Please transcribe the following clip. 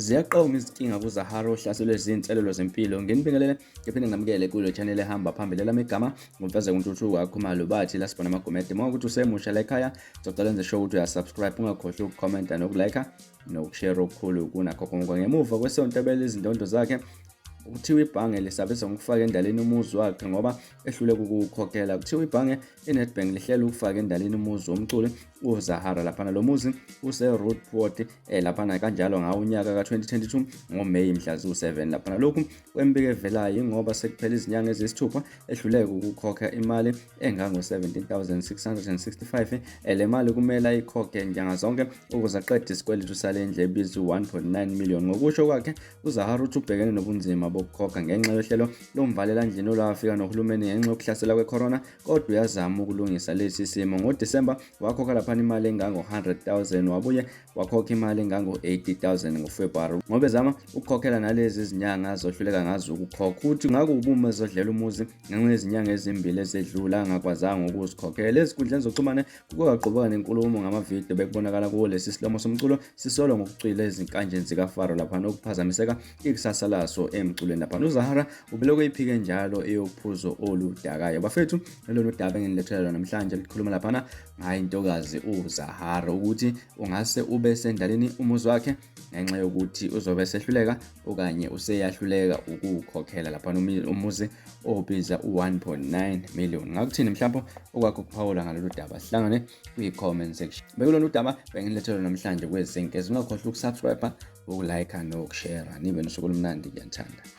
Ziyaqoma izinkinga kuZahara ohlaselwe zinselelo zempilo. Nginibingelele ngiphinde nginamukele kulo channel ehamba phambili lami igama nguMfezeko Ntuthuko kaKhumalo bathi la sibona amagumede. Uma ukuthi usemusha la ekhaya ngizocela wenze sure ukuthi uyasubscribe ungakhohlwa ukukhomenta nokulike nokushare okukhulu kunakho konke. Ngemuva kwesonto ebele izindondo zakhe kuthiwa ibhange lisabisa ngokufaka endaleni umuzi wakhe ngoba ehluleka ukuwukhokhela. Kuthiwa ibhange iNedbank lihlela ukufaka endaleni umuzi womculi uZahara laphana. Lo muzi use-Roodport laphana kanjalo ngawo unyaka ka-2022 ngoMeyi mhla ziwu-7 laphana. Lokhu kwembiko evelayo yingoba sekuphele izinyanga eziyisithupha ehluleka ukukhokha imali engango-17,665. Le mali kumele ayikhokhe nyanga zonke ukuze aqede isikweletu sale ndlu ebiza u-1.9 million. Ngokusho kwakhe uZahara uthi ubhekene nobunzima bokukhokha ngenxa yohlelo lomvalela ndlini olwafika nohulumeni ngenxa yokuhlasela kwe-corona, kodwa uyazama ukulungisa lesi simo. NgoDisemba wakhokha laphana imali engango-100,000 wabuye wakhokha imali engango-80,000 ngoFebruwari ngoba ezama ukukhokhela nalezi zinyanga azohluleka ngazo ukukhokha. Uthi ngakho ubume ezodlela umuzi ngenxa yezinyanga ezimbili ezedlula angakwazanga ukuzikhokhela. Ezinkundleni zokuxhumana kuke kwagqubuka nenkulumo ngamavidiyo bekubonakala kuwo lesi silomo somculo sisolwa ngokucwila ezinkanjeni zikaFaro laphana okuphazamiseka ikusasa laso emculweni laphana. UZahara ubelokhu eyiphike njalo eyophuzo oludakayo. Bafethu, lolu daba enginilethela lona namhlanje likhuluma laphana ngayo intokazi uZahara ukuthi ungase ube sendalini umuzi wakhe ngenxa yokuthi uzobe esehluleka okanye useyahluleka ukuwukhokhela laphana umuzi obiza u-1.9 million. Ngakuthini mhlawumbe okwakho ukuphawula ngalolu daba? Sihlangane kwi-comment section. Bekulona udaba bengilethelwa namhlanje kwezinke. Ungakhohlwa ukusubscribe, ukulike nokushare. Nibe nosuku olumnandi, ngiyanithanda.